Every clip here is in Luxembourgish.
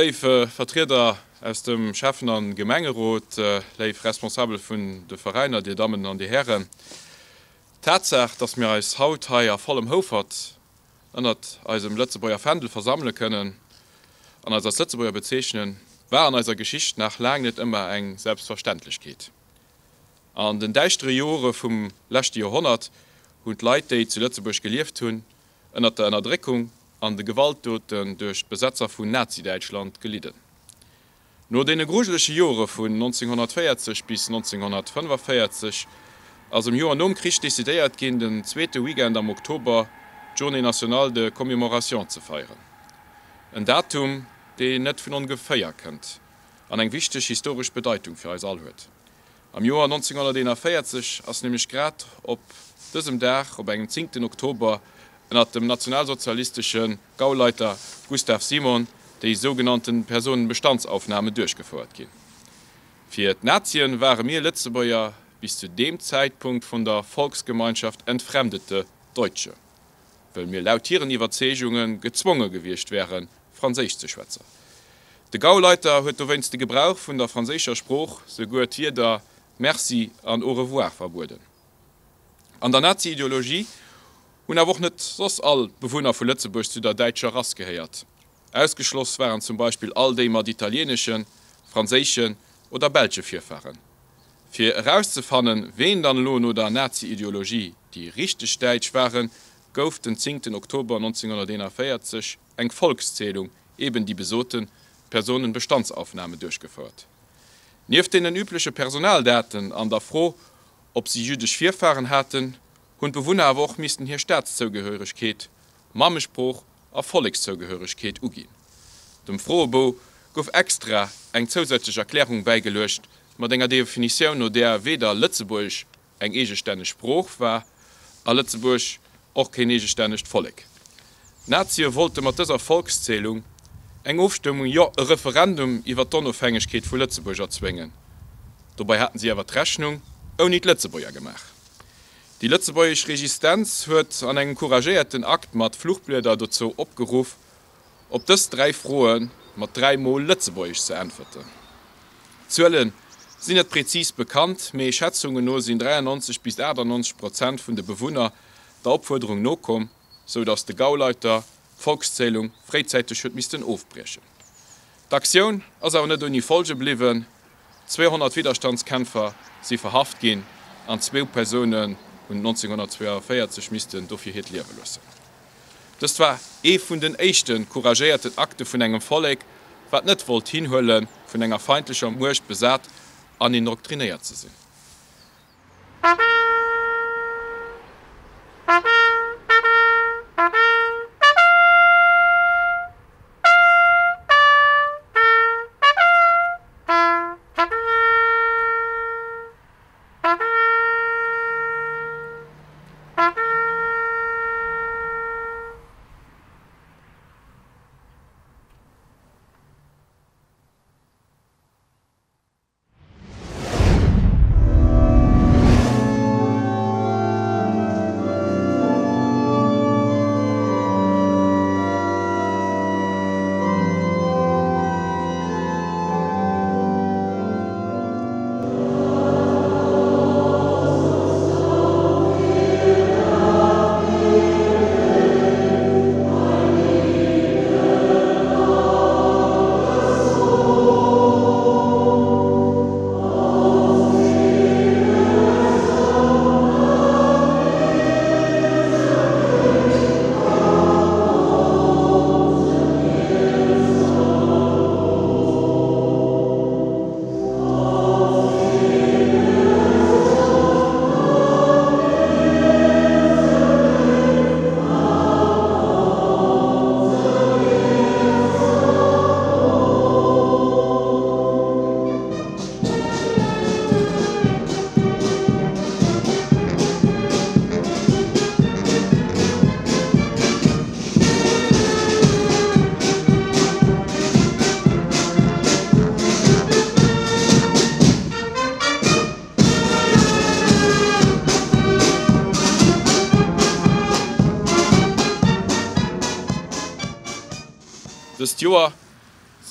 Léif Vertrieder aus dem Schäffen a Gemengerot, léif Responsabel vun de Veräiner, Dir Dammen an Dir Hären, d'Tatsaach, dass mir eis haut hei a vollem Houfert ënnert eisem Lëtzebuerger Fändel versammele kënnen an eis als Lëtzebuerger bezeechnen, war an eiser Geschicht nach laang net ëmmer eng Selbstverständlechkeet. An den däischtere Jore vum leschte Joerhonnert hunn d'Leit, déi zu Lëtzebuerg gelieft hunn, ënnert der Ënnerdréckung an de Gewaltdoten duerch d'Besetzer vun Nazidäitschland gelidden. No deene grujelege Jore vun 1940 bis 1945 ass um Joer nom Krich decidéiert ginn, den zweete Weekend am Oktober d'Journée nationale de commémoration ze feieren. En Datum, deen net vun ongeféier kënnt an eng wichteg historesch Bedeitung fir eis all huet. Am Joer 1941 ass nämlech grad op dësem Dag, op engem zéngten Oktober, ënnert dem nationalsozialistesche Gauleiter Gustav Simon déi sougenannten Personenbestandsaufnahme duerchgefouert ginn. Fir d'Nazien ware mir Lëtzebuerger bis zu deem Zäitpunkt vun der Volksgemeinschaft entfremdete Deutsche, wëll mir laut hiren Iwwerzeegunge gezwonge gewiescht wären, Franséisch ze schwätzen. De Gauleiter huet dowéinst de Gebrauch vun der franséischer Sprooch, souguer d'Wierder Merci an Au revoir verbueden. An der Nazi-Ideologie hunn awer och net soss all d'Bewunner vu Lëtzebuerg zu der däitscher Rass gehéiert. Ausgeschloss waren zum Beispill all déi mat italieeneschen, franséischen oder belsche Virfaren. Fir erauszefannen, ween dann elo no der Nazi-Ideologie déi richteg Däitsch waren, gouf den zéngten Oktober 1941 eng Volkszählung, eben déi besote Personenbestandsaufnahme, duerchgefouert. Nieft deenen übleche Personaldaten an der Fro, ob si jüddesch Virfaren haten, hunn d'Bewunner awer och missten hir Staatszougehöregkeet, Mammesprooch a Vollekszougehöregkeet uginn. Dem Froebou gouf extra eng zousätzlech Erklärung bäigeluecht mat enger Definitioun, no där weder Lëtzebuergesch eng eegestänneg Sprooch war a Lëtzebuerg och keen eegestännegt Vollek. D'Nazie wollte mat dëser Volkszählung eng Ofstëmmung, jo e Referendum iwwer d'Onofhängegkeet vu Lëtzebuerg erzwéngen. Dobei haten si awer d'Rechnung ouni d'Lëtzebuerger gemaach. Déi lëtzebuergesch Resistenz huet an engem couragéierten Akt mat Fluchblieder dozou opgeruff, op dës 3 Froe mat 3 mol Lëtzebuergesch ze äntwerten. D'Zuele sinn net prezis bekannt, mee Schätzungen no sinn 93 bis 98 Prozent vun de Bewunner der Opfuerderung nokomm, sou datt de Gauleiter d'Volkszählung fréizäiteg huet missten ofbriechen. D'Aktioun ass awer net ouni Folge bliwwen, 200 Widderstandskämpfer si verhaft ginn an zwou Persounen hunn 1942 missten dofir hiert Liewe loossen. Dëst war ee vun den éischte couragéierten Akte vun engem Vollek, wat net wollt hinhuelen, vun enger feindlecher Muecht besat an indoktrinéiert ze sinn. Dëst Joer.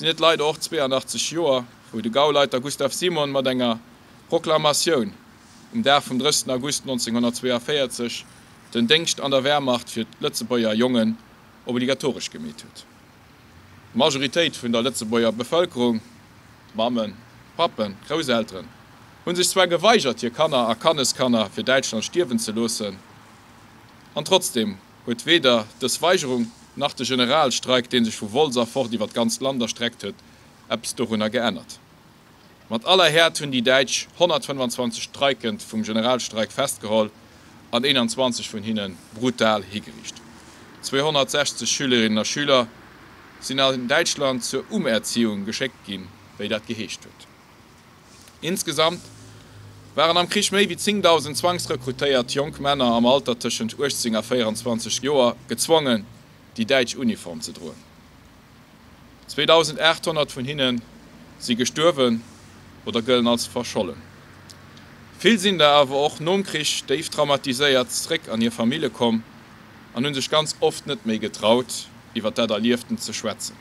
sinn et leider och 82 Joer, wou de Gauleiter Gustav Simon mat enger Proklamatioun um Dag vum 30 August 1942 den Déngscht an der Wehrmacht fir d'Lëtzebuerger Jongen obligatoresch gemeet huet. D'Majoritéit vun der Lëtzebuerger Bevëlkerung, d'Mammen, d'Pappen, d'Grousselteren, hu sech zwar geweigert hir Kanner a Kanneskanner fir Däitschland stierwen ze loossen, an trotzdeem huet weder dës Weigerung nach de Generalstreik, dee sech vu Wolz erfort iwwer d'ganzt Land erstreckt huet, eppes dorunner geännert. Mat aller Häert hunn déi Däitsch 125 Streikend vum Generalstreik festgeholl an 21 vun hinne brutal higeriicht. 260 Schülerinnen a Schüler sinn an Däitschland zur Umerziehung geschéckt ginn, wéi dat geheescht huet. Insgesamt waren am Krich méi wéi 10.000 zwangsrekrutéiert jonk Männer am Alter tëschent 18 a 24 Joer gezwongen, déi däitsch Uniform ze droen. 2.800 vun hinne si gestuerwen oder gëllen als verschollen. Vill sinn der awer och nom Krich déif traumatiséiert zréck an hir Famille komm an hu sech ganz oft net méi getraut, iwwer dat Erlieftent ze schwätzen.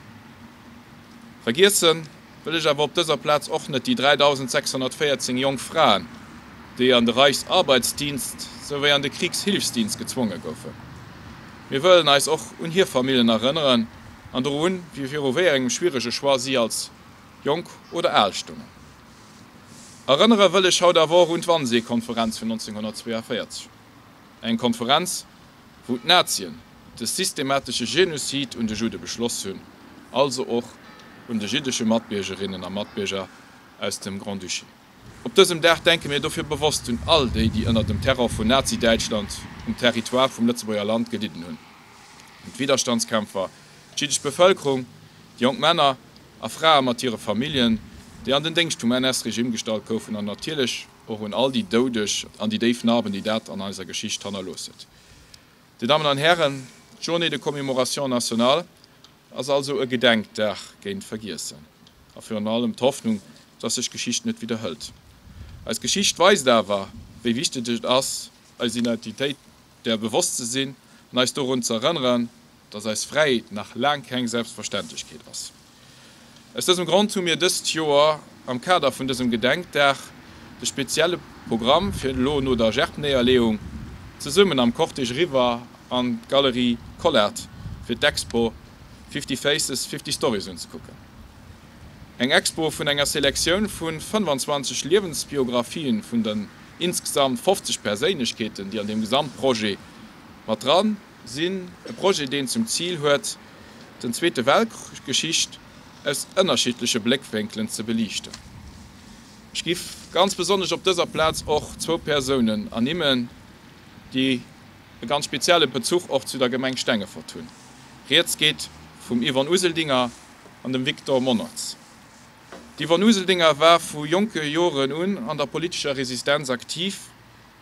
Vergiesse wëll ech awer op dëser Plaz och net déi 3.614 jonk Fraen, déi an de Reichsarbeitsdienst souwéi an de Kriegshilfsdienst gezwonge goufen. Mir wëllen eis och un hir Famillen erënneren an dorun, viru wéi engem schwierege Choix si als jonk oder al stungen. Erënnere wëll ech haut awer och un d'Wannsee-Konferenz vun 1942, eng Konferenz, wou d'Nazien de systematesche Genozid un de Judde beschloss hunn, also och un de jiddesche Matbiergerinnen a Matbierger aus dem Grand-Duché. Op dësem Dag denke mir dofir bewosst un all déi, déi ënner dem Terror vun Nazi-Däitschland um Territoire vum Lëtzebuerger Land gelidden hunn, un d'Widderstandskämpfer, d'jiddesch Bevëlkerung, déi jonk Männer a Frae mat hire Familljen, déi an den Déngscht vum NS-Regime gestallt goufen an natierlech och un all déi Doudeg an déi déif Narben, déi dat an eiser Geschicht hannerlooss huet. Dir Dammen an Hären, d'Journée de commémoration nationale ass also e Gedenkdag géint d'Vergiessen a virun allem d'Hoffnung, dass sech d'Geschicht net widderhëlt. Eis Geschicht weist awer, wéi wichteg et ass, eis Identitéit där bewosst ze sinn an eis dorun ze erënneren, dass eis Fräiheet nach laang keng Selbstverständlechkeet ass. Aus dësem Grond hu mir dëst Joer am Kader vun dësem Gedenkdag de spezielle Programm fir elo no der Gerbnéierleeung zesummen am Cortège eriwwer an d'Galerie Collart fir d'Expo Fifty Faces, Fifty Stories unzekucken. Eng Expo vun enger Selektioun vu 25 Liewensbiographien vun den insgesamt 50 Perséinlechkeeten, déi an deem Gesamtprojet mat dran sinn. E Projet, deen zum Zil huet, den Zweete Weltkrich-Geschicht aus ënnerschiddleche Bléckwénkelen ze beliichten. Ech giff ganz besonnesch op dëser Plaz och zwou Persounen ernimmen, déi e ganz spezielle Bezuch och zu der Gemeng Stengefort hunn. Rieds geet vum Yvonne Useldinger an dem Victor Monnertz. D'Yvonne Useldinger war vu jonke Joren un an der politescher Resistenz aktiv.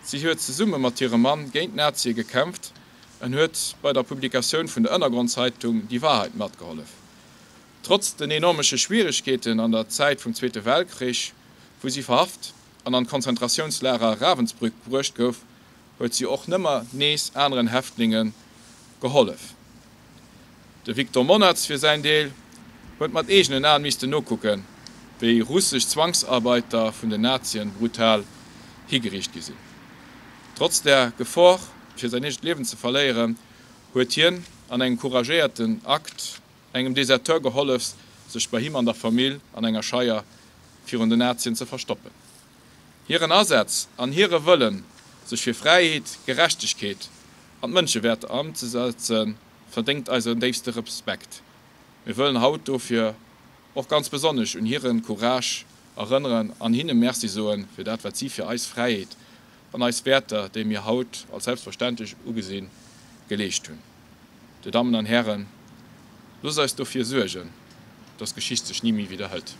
Si huet zesumme mat hirem Mann géint d'Nazie gekämpft en huet bei der Publikatioun vun der Ënnergrondzeitung Die Wahrheit matgehollef. Trotz den enormesche Schwieregkeeten an der Zäit vum Zweete Weltkrich, wou si verhaft an an d'Konzentratiounslager Ravensbrück bruecht gouf, huet si och nëmmer nees aneren Häftlinge gehollef. De Victor Monatz fir säin Deel huet mat eegenen Aen missten nokucken, wéi russesch Zwangsarbeiter vun den Nazien brutal higeriicht gi sinn. Trotz der Gefor fir säin eegent Liewen ze verléieren, huet hien an engem couragéierten Akt engem Deserteur gehollef, sech bei him an der Famill an enger Scheier virun den Nazien ze verstoppen. Hiren Asaz an hire Wëllen, sech fir Fräiheet, Gerechtegkeet an d'Mënschewäerter anzesetzen, verdéngt eisen déifste Respekt. Mir wëllen haut dofir och ganz besonnesch un hire Courage erënneren an hinne Merci soen fir dat, wat si fir eis Fräiheet an eis Wäerter, déi mir haut als selbstverständlech ugesinn, geleescht hunn. Dir Dammen an Hären, loosst eis dofir suergen, dass d'Geschicht sech ni méi widderhëlt.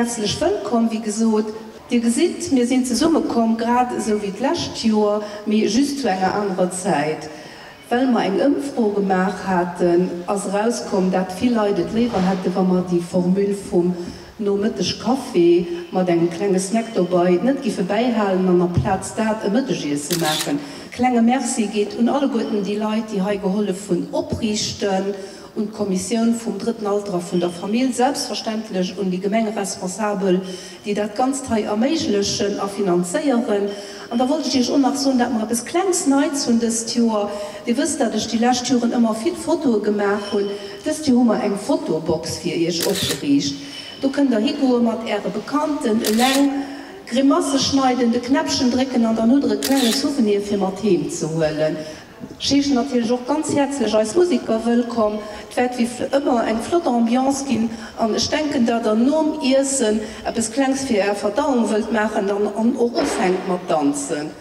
Häerzlech wëllkomm, wéi gesot. Dir gesitt, mir sinn zesummekomm, grad esou wéi d'lescht Joer, mee just zu enger anerer Zäit. Well mer eng Ëmfro gemaach haten, ass erauskomm, dat vill Leit et léiwer hätten, wa mer déi Formule vum Nomëtteg Café mat engem klenge Snack dobei net giffe bäihalen an amplaz dat e Mëttegiesse maachen. Klenge Merci geet un alleguerten déi Leit, déi hei gehollef hunn opriichten, un d'Kommissioun vum Drëtten Alter a vun der Famill, selbstverständlech un déi Gemengeresponsabel, déi dat Ganzt hei erméiglechen a finanzéieren. An da wollt ech Iech och nach soen, dat mer eppes Klengs Neits hunn dëst Joer. Dir wësst, dat ech déi lescht Joren ëmmer vill Fotoe gemaach hunn. Dëst Joer hu mer eng Fotobox fir Iech opgeriicht. Do kënnt Der higoe mat Äre Bekannten, eleng, Grimasse schneiden, de Knäppchen drécken an dann hutt Der e klenge Souvenir fir mat heem ze huelen. Ech heeschen natierlech och ganz häerzlech eis Musiker wëllkomm. Et wäert wéi ëmmer eng flott Ambiance ginn an ech denken, dat der nom Iessen eppes Klengs fir är Verdauung wëllt maachen an och ufänkt mat danzen.